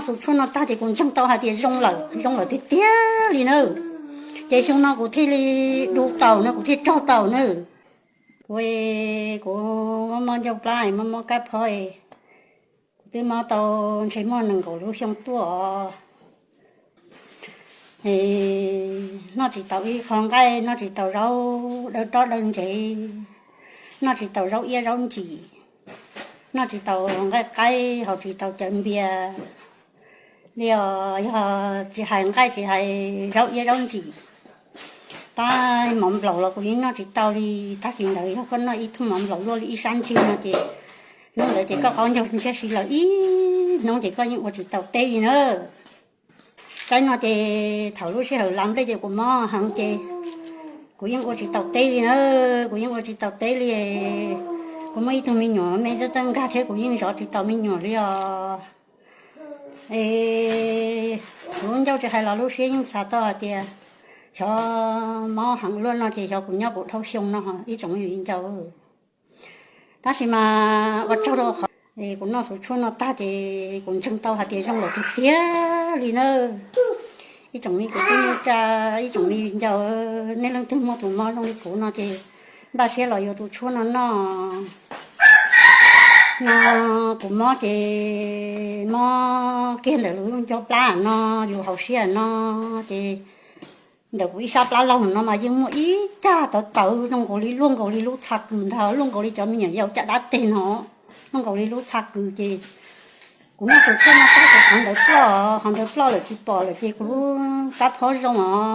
Xus tshuaj no tag ces kuv ntseeg tau hais tias zoo lawm, zoo lawm tiag tiag li na. Ces xyoo no kuv thiaj li du taus no, kuv thiaj raug taus na. Kuv, kuv mob mob ncauj plab, mob mob kab phob, kuv twb mob tau ntshe muaj nees nkaum lub xyoo tuaj os. Noj tsis taus ib qho nqaij, noj tsis taus zaub daw rob daw ntsev, noj tsis taus zaub iab zaub ntsim, noj tsis taus nqaij qaib, haus tsis taus cawv npias li os. Yog tsis hais nqaij tsis hais zaub iab zaub ntsim, tab mov nplaum los kuv yeej noj tsis tau li. Tag kis ntawd yog koj noj ib thooj mov nplaum luaj li ib sab ntsig no ces hnub ntawd ces koj qaub ncaug ntshiab si lawm ib hnub ces koj yeej ua tsis tau teb li na. Tsaib no ces thaum lub sij hawm las nplej ces kuv mob heev ces kuv yeej ua tsis tau teb li na, kuv yeej ua tsis tau teb li. Kuv muaj ib tug me nyuam me txawj txawj nkag thiab kuv yeej zov tsis tau me nyuam li os. Es kuv lub ncauj tsis hais los lub siab yeej xav tau hais tias xyov mob heev luaj no ces xyov kuv nyob puas dhau xyoo no ib tsoom me viv ncaus. Tab sis mas ua tsaug rau qhov kuv noj xus tshuaj no tag ces kuv ntseeg tau hais tias zoo lawm tiag tiag li na. Ib tsoom me kwv tij neej tsa, ib tsoom me viv ncaus, nej leej twg muaj tus mob zoo li kuv no ces npaj siab los yuav tus tshuaj no noj. No kuv mob ces mob kiag ntawm lub ncauj plab no, yus hauv siab no ces ntawm kuv ib sab plab laug no mas yeej muaj ib cag tawv tawv zoo nkaus li, luaj nkaus li lub txha kws ntag, luaj nkaus li cov me nyuam yaus caj dab teg no, luaj nkaus li lub txha kws ces kuv noj tus tshuaj no tag ces qhov ntawd ploj, qhov ntawd ploj lawm tsis pom lawm ces kuv lub kab phob zoo os.